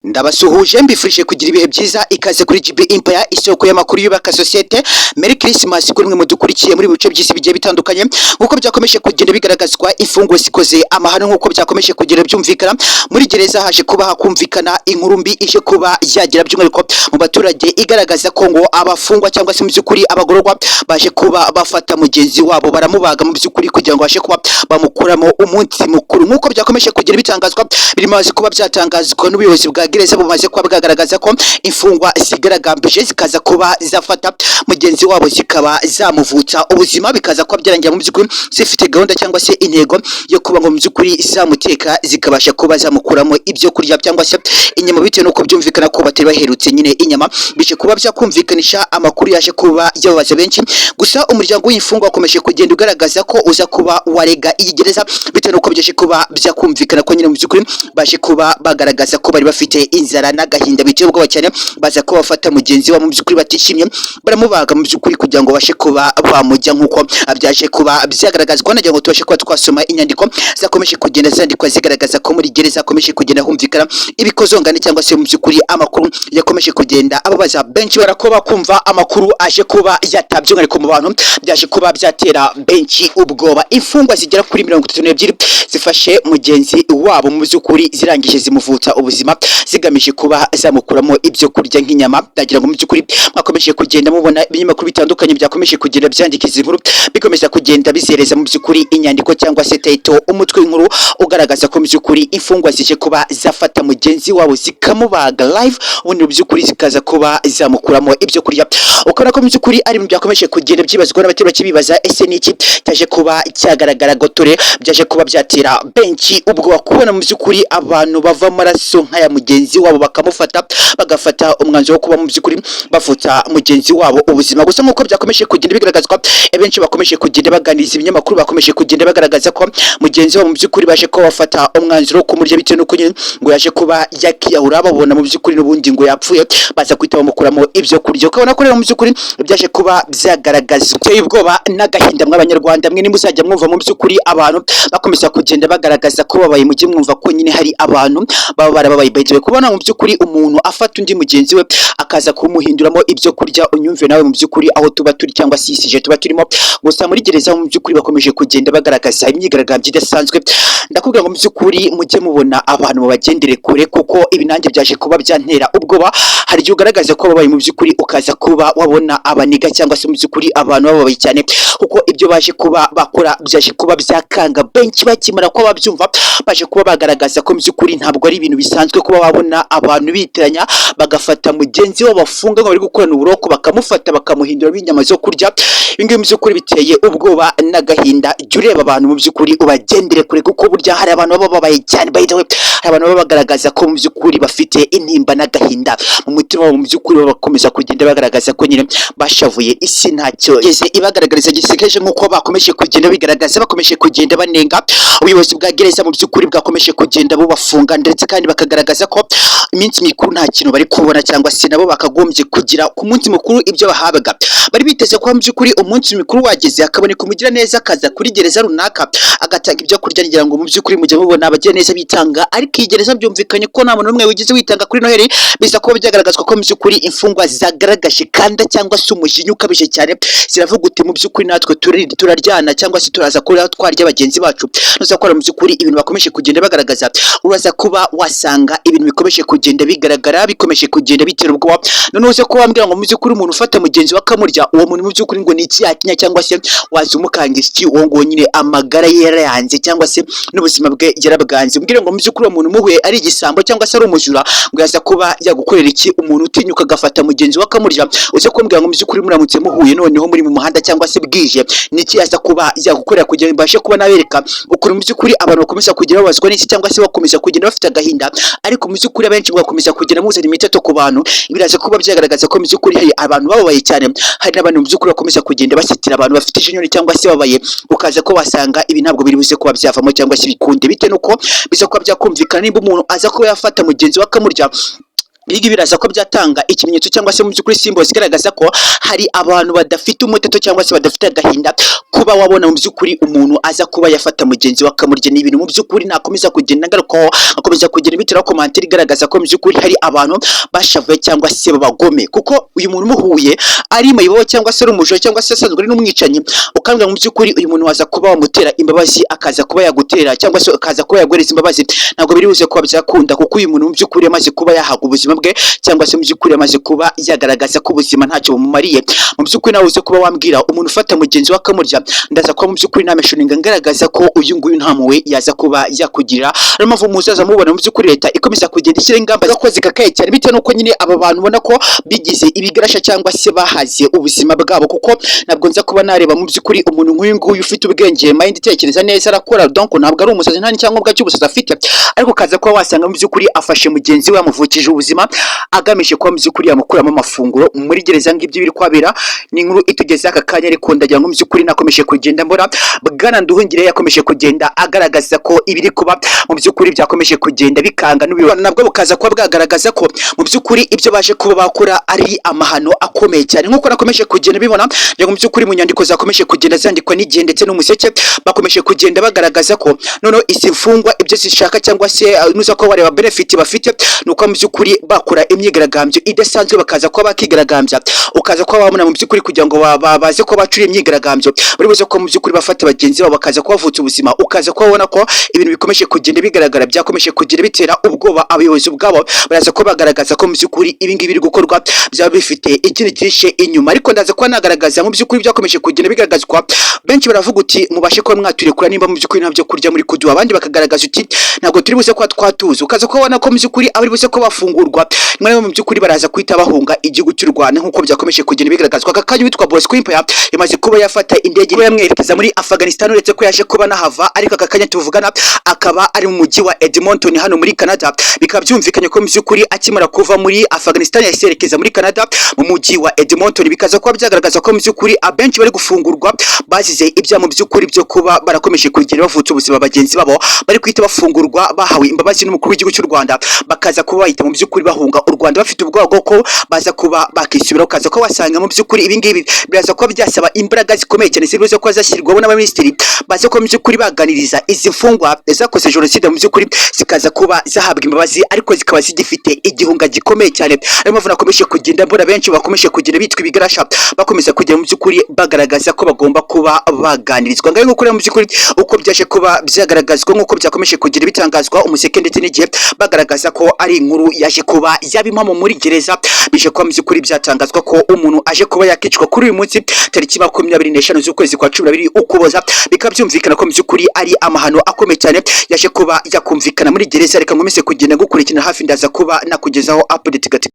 Ndabasuhuje, mbifurije kugira ibihe byiza. Ikaze kuri GB Empire, isoko y'amakuru yubaka sosiyete. Merry Christmas kuri mwe mudukurikiye muri bice by'isi bigiye bitandukanye. Nk'uko byakomeje kugenda bigaragazwa, imfungwa zikoze amahano. Nk'uko byakomeje kugenda byumvikana, muri gereza haje kuba hakumvikana inkuru mbi ije kuba yagira by'umwihariko mu baturage, igaragaza ko ngo abafungwa cyangwa se mu by'ukuri abagororwa baje kuba bafata mugenzi wabo baramubaga mu by'ukuri kugira ngo bashe kuba bamukuramo umunsi mukuru. Nk'uko byakomeje kugenda bitangazwa, birimo kuba byatangazwa n'ubuyobozi bwa gereza, bumaze kuba bwagaragaza ko imfungwa zigaragambije zikaza kuba zafata mugenzi wabo zikaba zamuvutsa ubuzima, bikaza kuba byarangira mu by'ukuri zifite gahunda cyangwa se intego yo kuba ngo mu by'ukuri zamuteka zikabasha kuba zamukuramo ibyo kurya cyangwa se inyama, bitewe n'uko byumvikana ko batari baherutse nyine inyama. Bije kuba byakumvikanisha amakuru yaje kuba yababaza benshi. Gusa umuryango w'imfungwa wakomeje kugenda ugaragaza ko uza kuba warega iyi gereza, bitewe n'uko byaje kuba byakumvikana ko nyine mu by'ukuri baje kuba bagaragaza ko bari bafite inzara n'agahinda biteye ubwoba cyane, baza kuba bafata mugenzi wabo mu by'ukuri batishimye baramubaga mu by'ukuri kugira ngo bashe kuba bamujya. Nk'uko byaje kuba byagaragazwa, nagira ngo tubashe kuba twasoma inyandiko zakomeje kugenda zandikwa zigaragaza ko muri gereza hakomeje kugenda humvikana ibikozongane cyangwa se mu by'ukuri amakuru yakomeje kugenda ababaza benshi. Barakuba kumva amakuru aje kuba yata by'umwihariko mu bantu, byaje kuba byatera benshi ubwoba. Imfungwa zigera kuri 32 zifashe mugenzi wabo mu by'ukuri zirangije zimuvutsa ubuzima zigamije kuba zamukuramo ibyo kurya nk'inyama. Ndagira ngo mu by'ukuri mwakomeje kugenda mubona ibinyamakuru bitandukanye byakomeje kugenda byandika izi nkuru, bikomeza kugenda bizereza mu by'ukuri inyandiko cyangwa se title, umutwe w'inkuru ugaragaza ko mu by'ukuri imfungwa zije kuba zafata mugenzi wabo zikamubaga live, ubundi mu by'ukuri zikaza kuba zamukuramo ibyo kurya. Ukabona ko mu by'ukuri ari ibintu byakomeje kugenda byibazwa n'abatari bake, bibaza: ese ni iki cyaje kuba cyagaragara gotore byaje kuba byatera benshi ubwoba, kubona mu by'ukuri abantu bava amaraso nk'aya mugenzi wabo bakamufata, bagafata umwanzuro wo kuba mu by'ukuri bavutsa mugenzi wabo ubuzima? Gusa nk'uko byakomeje kugenda bigaragazwa, benshi bakomeje kugenda baganiriza ibinyamakuru bakomeje kugenda bagaragaza ko mugenzi wabo mu by'ukuri baje kuba bafata umwanzuro wo kumurya, bitewe n'uko nyine ngo yaje kuba yakiyahura, babona mu by'ukuri n'ubundi ngo yapfuye, baza guhita bamukuramo ibyo kurya. Ukabona ko rero mu by'ukuri byaje kuba byagaragaza biteye ubwoba n'agahinda. Mw'Abanyarwanda mwe, nimuzajya mwumva mu by'ukuri abantu bakomeza kugenda bagaragaza ko babaye, mujye mwumva ko nyine hari abantu baba barababaye. By the way, kubona mu by'ukuri umuntu afata undi mugenzi we akaza kumuhinduramo ibyo kurya, unyumve nawe mu by'ukuri aho tuba turi cyangwa se isije tuba turimo. Gusa muri gereza mu by'ukuri bakomeje kugenda bagaragaza imyigaragambyo idasanzwe. Ndakubwira ngo mu by'ukuri mujye mubona abantu mubagendere kure, kuko ibi nanjye byaje kuba byantera ubwoba. Hari igihe ugaragaza ko babaye mu by'ukuri, ukaza kuba wabona abaniga cyangwa se mu by'ukuri abantu bababaye cyane, kuko ibyo baje kuba bakora byaje kuba byakanga benshi. Bakimara kuba babyumva, baje kuba bagaragaza ko mu by'ukuri ntabwo ari ibintu bisanzwe kuba wabona abantu bitiranya bagafata mugenzi wabo bafunga ngo bari gukorana uburoko, bakamufata bakamuhinduramo inyama zo kurya. Ibi ngibi mu by'ukuri biteye ubwoba n'agahinda. Jya ureba abantu mu by'ukuri ubagendere kure, kuko burya hari abantu baba bababaye cyane. By the way, hari abantu baba bagaragaza ko mu by'ukuri bafite intimba n'agahinda mu mutima wabo, mu by'ukuri bakomeza kugenda bagaragaza ko nyine bashavuye isi ntacyo geze ibagaragariza gisigaje. Nk'uko bakomeje kugenda bigaragaza, bakomeje kugenda banenga ubuyobozi bwa gereza mu by'ukuri bwakomeje kugenda bubafunga, ndetse kandi bakagaragaza ko iminsi mikuru nta kintu bari kubona, cyangwa se nabo bakagombye kugira ku munsi mukuru ibyo bahabwa. Bari biteze ko mu by'ukuri umunsi mukuru wageze hakaboneka umugiraneza akaza kuri gereza runaka agatanga ibyo kurya. Ngira ngo mu by'ukuri mujya mubona abagiraneza bitanga, ariko iyi gereza byumvikanye ko nta muntu n'umwe wigeze witanga kuri Noheli. Biza kuba byagaragazwa ko mu by'ukuri imfungwa zagaragaje kanda cyangwa se umujinya ukabije cyane, ziravuga uti: "Mu by'ukuri natwe turaryana cyangwa se turaza kuba twarya bagenzi bacu." Nuza gukora mu by'ukuri ibintu bakomeje kugenda bagaragaza, uraza kuba wasanga ibintu bikomeje kugenda bigaragara bikomeje kugenda bitera ubwoba. Noneho uze kuba wambwira ngo mu by'ukuri umuntu ufata mugenzi we akamurya, uwo muntu mu by'ukuri ngo ni iki yatinya, cyangwa se waza umukangisha iki? Uwo nguwo nyine amagara ye yarayanze cyangwa se n'ubuzima bwe yarabwanze. Umbwire ngo mu by'ukuri uwo muntu umuhuye ari igisambo cyangwa se ari umujura, ngo yaza kuba yagukorera iki? Umuntu utinyuka agafata mugenzi we akamurya, uze kumbwira ngo mu by'ukuri muramutse muhuye noneho muri mu muhanda cyangwa se bwije, ni iki yaza kuba yagukorera? Kugira ngo mbashe kuba nabereka ukuntu mu by'ukuri abantu bakomeza kugenda babazwa n'iki cyangwa se bakomeza kugenda bafite agahinda, ariko mu by'ukuri abenshi mugakomeza kugenda muzana imiteto ku bantu. Biraza kuba byagaragaza ko mu by'ukuri hari abantu bababaye cyane, hari n'abantu mu by'ukuri bakomeza kugenda basitira abantu bafite ijinyoni cyangwa se babaye, ukaza ko wasanga ibi ntabwo biri buze kuba byavamo cyangwa se bikunde, bitewe n'uko biza kuba byakumvikana nimba umuntu aza kuba yafata mugenzi we akamurya. Ibi ngibi biraza ko byatanga ikimenyetso cyangwa se mu by'ukuri symbols igaragaza ko hari abantu badafite umuteto cyangwa se badafite agahinda. Kuba wabona mu by'ukuri umuntu aza kuba yafata mugenzi we akamurya, ni ibintu mu by'ukuri nakomeza kugenda ngarukaho, akomeza kugenda biteraho commentaire igaragaza ko mu by'ukuri hari abantu bashavuye cyangwa se babagome. Kuko uyu muntu umuhuye ari mayibobo cyangwa se ari umujura cyangwa se asanzwe ari n'umwicanyi, ukambwira mu by'ukuri uyu muntu waza kuba wamutera imbabazi, akaza kuba yagutera cyangwa se akaza kuba yaguhereza imbabazi, ntabwo biri buze kuba byakunda. Kuko uyu muntu mu by'ukuri yamaze kuba yahaga ubuzima bwe, cyangwa se mu by'ukuri yamaze kuba yagaragaza ko ubuzima ntacyo bumumariye. Mu by'ukuri nawe uze kuba wambwira umuntu ufata mugenzi we akamurya, ndaza kuba mu by'ukuri namentioninga ngaragaza ko uyu nguyu nta mpuhwe yaza kuba yakugirira. Niyo mpamvu muzaza mubona mu by'ukuri leta ikomeza kugenda ishyira ingamba zo zikakaye cyane, bitewe n'uko nyine aba bantu ubona ko bigize ibigarasha cyangwa se bahaze ubuzima bwabo. Kuko ntabwo nza kuba nareba mu by'ukuri umuntu nk'uyu nguyu ufite ubwenge, mind itekereza neza, arakora, donc ntabwo ari umusazi, nta n'icyangombwa cy'ubusazi afite, ariko kaza kuba wasanga mu by'ukuri afashe mugenzi we yamuvukije ubuzima, agamije kuba mu by'ukuri yamukuramo amafunguro muri gereza. Ngibyo biri kwabera, ni inkuru itugeze aka kanya. Ariko ndagira ngo mu by'ukuri nakomeje kugenda mbona Bwana Nduhungire yakomeje kugenda agaragaza ko ibiri kuba mu by'ukuri byakomeje kugenda bikanga n'ubuyobozi nabwo bukaza kuba bwagaragaza ko mu by'ukuri ibyo baje kuba bakora ari amahano akomeye cyane, nk'uko nakomeje kugenda bibona. Ngo mu by'ukuri mu nyandiko zakomeje kugenda zandikwa n'Igihe ndetse n'Umuseke, bakomeje kugenda bagaragaza ko noneho izi mfungwa ibyo zishaka cyangwa se nuza ko bareba benefit bafite, ni uko mu by'ukuri bakora imyigaragambyo idasanzwe, bakaza kuba bakigaragambya, ukaza kuba wabona mu by'ukuri kugira ngo baze kuba bacura imyigaragambyo, bari buze ko mu by'ukuri bafata bagenzi babo bakaza kubavutsa ubuzima. Ukaza kubabona ko ibintu bikomeje kugenda bigaragara, byakomeje kugenda bitera ubwoba abayobozi ubwabo, baraza kuba bagaragaza ko mu by'ukuri ibi ngibi biri gukorwa byaba bifite ikindi cyihishe inyuma. Ariko ndaza kuba nagaragaza mu by'ukuri byakomeje kugenda bigaragazwa. Benshi baravuga uti: "Mubashe kuba mwaturekura nimba mu by'ukuri nta byo kurya muri kuduha." Abandi bakagaragaza uti: "Ntabwo turi buze kuba twatuza." Ukaza kubona ko mu by'ukuri abari buze kuba bafungurwa rimwe na rimwe mu by'ukuri baraza guhita bahunga igihugu cy'u Rwanda, nk'uko byakomeje kugenda bigaragazwa. Aka kanya witwa Bosco Empire yamaze kuba yafata indege yamwerekeza muri Afghanistan, uretse ko yaje kuba nahava, ariko aka kanya tuvugana akaba ari mu mujyi wa Edmonton hano muri Canada. Bikaba byumvikanye ko mu by'ukuri akimara kuva muri Afghanistan yahise yerekeza muri Canada mu mujyi wa Edmonton. Bikaza kuba byagaragaza ko mu by'ukuri abenshi bari gufungurwa bazize ibyaha mu by'ukuri byo kuba barakomeje kugenda bavutsa ubuzima bagenzi babo, bari guhita bafungurwa bahawe imbabazi n'umukuru w'igihugu cy'u Rwanda, bakaza kuba bahita mu by'ukuri bahunga u Rwanda bafite ubwoba bwo ko baza kuba bakisubiraho. Ukaza kuba wasanga mu by'ukuri ibi ngibi biraza kuba byasaba imbaraga zikomeye cyane ziri buze kuba zashyirwaho n'abaminisitiri, baza kuba mu by'ukuri baganiriza izi mfungwa zakoze jenoside, mu by'ukuri zikaza kuba zahabwa imbabazi, ariko zikaba zigifite igihunga gikomeye cyane. Ariyo mpamvu nakomeje kugenda mbona benshi bakomeje kugenda bitwa ibigarasha, bakomeza kugenda mu by'ukuri bagaragaza ko bagomba kuba baganirizwa. Ngaho nk'uko rero mu by'ukuri uko byaje kuba byagaragazwa, nk'uko byakomeje kugenda bitangazwa Umuseke ndetse n'Igihe, bagaragaza ko ari inkuru yaje kuba yaba impamo muri gereza. Bije kuba mu by'ukuri byatangazwa ko umuntu aje kuba yakicwa kuri uyu munsi tariki 25 z'ukwezi kwa 12 Ukuboza. Bikaba byumvikana ko mu by'ukuri ari amahano akomeye cyane yaje kuba yakumvikana muri gereza. Reka nkomeze kugenda gukurikirana hafi, ndaza kuba nakugezaho update gati.